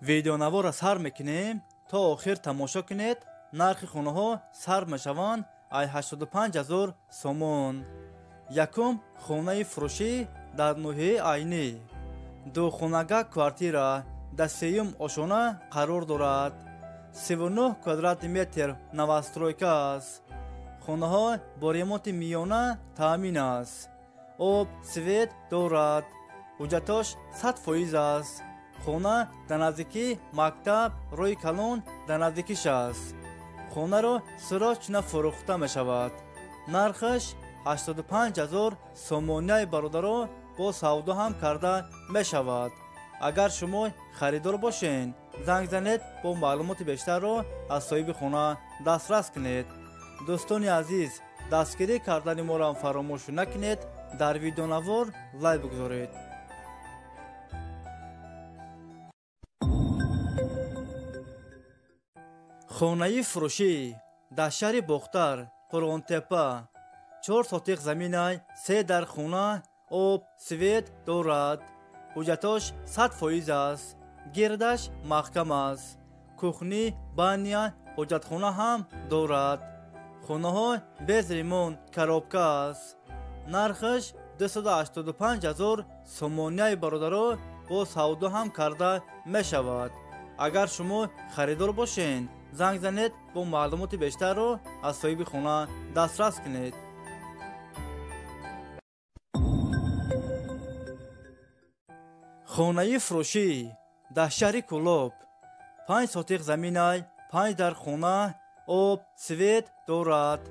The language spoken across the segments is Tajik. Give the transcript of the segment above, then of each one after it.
Видеонаворро сар мекунем, то охир тамошо кунед. Нархи хонаҳо сар мешаванд ай 85 000 сомон. Якум хонаи фурӯшӣ дар ноҳияи Айнӣ. Духонага квартира дар сеюм ошона қарор дорад. 39 квадрати метр новостройка аст. Хонаҳо бо ремонти миёна таъмин аст. Об, свет дорад. Ҳуҷҷатош 100% аст. Хона дар наздикии мактаб, роҳи калон дар наздикиш аст. Хонаро срочно фурӯхта мешавад. Нархаш 85 000 сомонияи бародаро бо савдо ҳам карда мешавад. Агар шумо харидор бошед, занг занед, бо маълумоти бештарро аз соҳиби хона дастрас кунед. Дӯстони азиз, дастгирӣ кардани моро фаромӯш накунед, дар видеонавор лайк бигузоред. Хонаи фурӯшӣ дар шаҳри Бохтар, Қурғонтеппа. 4 сотиқ заминай, 3 дар хона, об, свет дорад. Ҳуҷҷатош 100% аст. Гирдаш маҳкам аст. Кухни, баня, ҳоҷатхона ҳам дорад. Хонаҳо без ремонт, коробка аст. Нархаш 285 000 сомонияи бародаро бо савдо ҳам карда мешавад. Агар шумо харидор бошед, занг занед, бо маълумоти бештарро аз соҳиби хона дастрас кунед. Хонаи фурӯшӣ дар шаҳри Кӯлоб. 5 сотиқ заминай, 5 дар хона, об, свет дорад.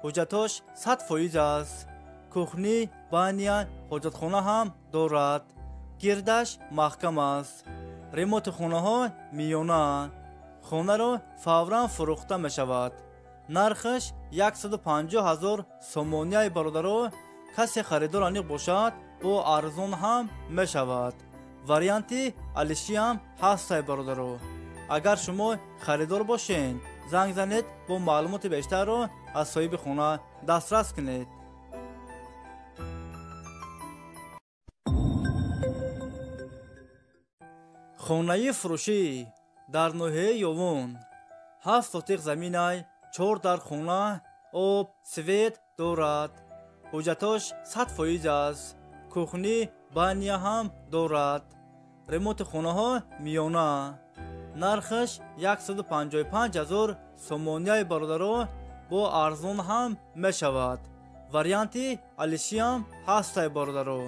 Ҳуҷҷатош 100% аст. Кухни, баня, ҳоҷатхона ҳам дорад. Гирдаш маҳкам аст. Ремонти хонаҳо миёна. Хонаро фавран фурӯхта мешавад. Нархаш 150 000 сомонияи бародаро, касе харидор аниқ бошад, бо арзон ҳам мешавад. Варианти алишиам ҳастай бародаро. Агар шумо харидор бошед, занг занед, бо маълумоти бештарро аз соҳиби хона дастрас кунед. Хонаи фурӯшӣ дар ноҳияи Ёвон. 7 сотиқ заминай, 4 дар хона, об, свет дорад. Ҳуҷҷатош 100% аст. Кухни, баня ҳам дорад. Ремонти хонаҳо миёна. Нархаш 155 000 сомонияи бародаро бо арзон ҳам мешавад. Варианти алишиам ҳастай бародаро.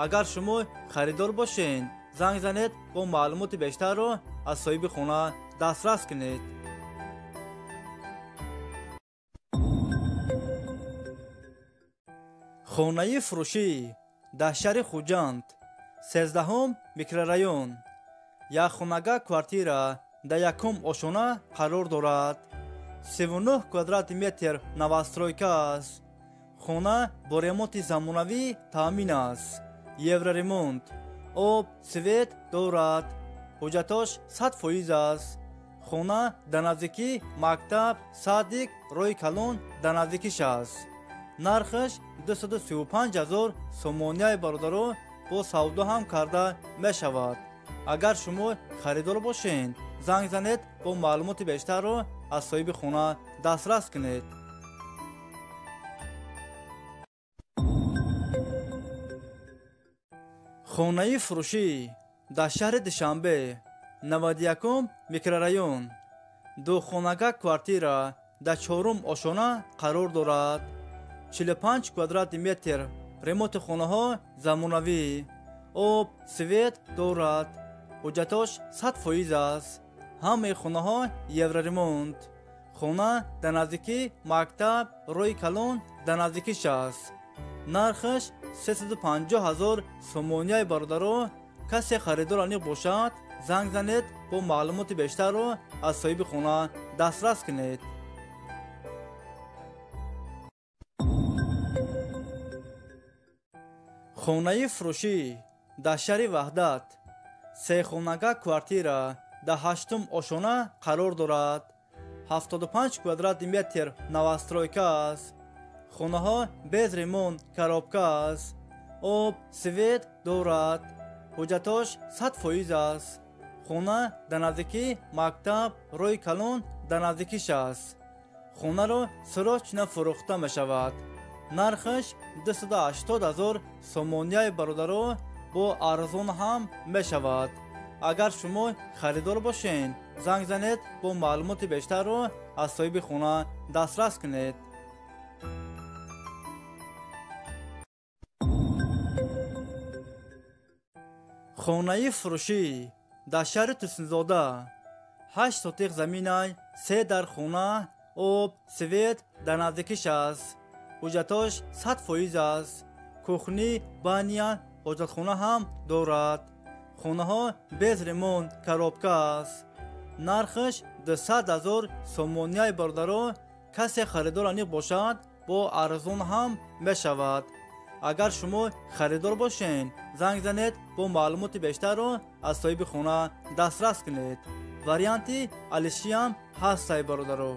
Агар шумо харидор бошед, занг занед, бо маълумоти бештарро аз соҳиби хона дастрас кунед. Хонаи фурӯшӣ дар шаҳри Хуҷанд, 13 микрорайон. Якхонага квартира дар якум ошона қарор дорад. 39 квадрати метр новостройка аст. Хона бо ремонти замонавӣ таъмин аст. Евроремонт. Об, свет дорад. Ҳуҷҷатош 100% аст. Хона дар наздикии мактаб, садик, роҳи калон дар наздикиш аст. Нархаш 235 000 сомонияи бародаро бо савдо ҳам карда мешавад. Агар шумо харидор бошед, занг занед, бо маълумоти бештарро аз соҳиби хона дастрас кунед. Хонаи фурӯшӣ дар шаҳри Душанбе, 91 микрорайон. Духонага квартира дар чорум ошона қарор дорад. 45 квадрати метр ремонти хонаҳо замонавӣ. Об, свет дорад. Ҳуҷҷатош 100% аст. Ҳамаи хонаҳо евроремонт. Хона дар наздикии мактаб, роҳи калон дар наздикиш аст. Нархаш 350 000 сомонияи бародаро, касе харидор аниқ бошад, занг занед, бо маълумоти бештарро аз соҳиби хона дастрас кунед. Хонаи фурӯшӣ дар шаҳри Ваҳдат. Сехонага квартира дар ҳаштум ошона қарор дорад. 75 квадрати метр новостройка аст. Хонаҳо без ремонт, коробка аст. Об, свет дорад. Ҳуҷҷатош 100% аст. Хона дар наздикии мактаб, роҳи калон дар наздикиш аст. Хонаро срочно фурӯхта мешавад. Нархаш 280 000 сомонияи бародаро, бо арзон ҳам мешавад. Агар шумо харидор бошед, занг занед, бо маълумоти бештарро аз соҳиби хона дастрас кунед. Хонаи фурӯшӣ дар шаҳри Турсунзода, 8 сотиқ заминай, се дар хона, об, свет дар наздикиш аст. Ҳуҷҷатош 100% аст. Кухни, баня, ҳоҷатхона ҳам дорад. Хонаҳо без ремонт, коробка аст. Нархаш 200 000 сомонияи бародаро, касе харидор аниқ бошад, бо арзон ҳам мешавад. Агар шумо харидор бошед, занг занед, бо маълумоти бештарро аз соҳиби хона дастрас кунед. Варианти алишиам ҳастай, бародаро.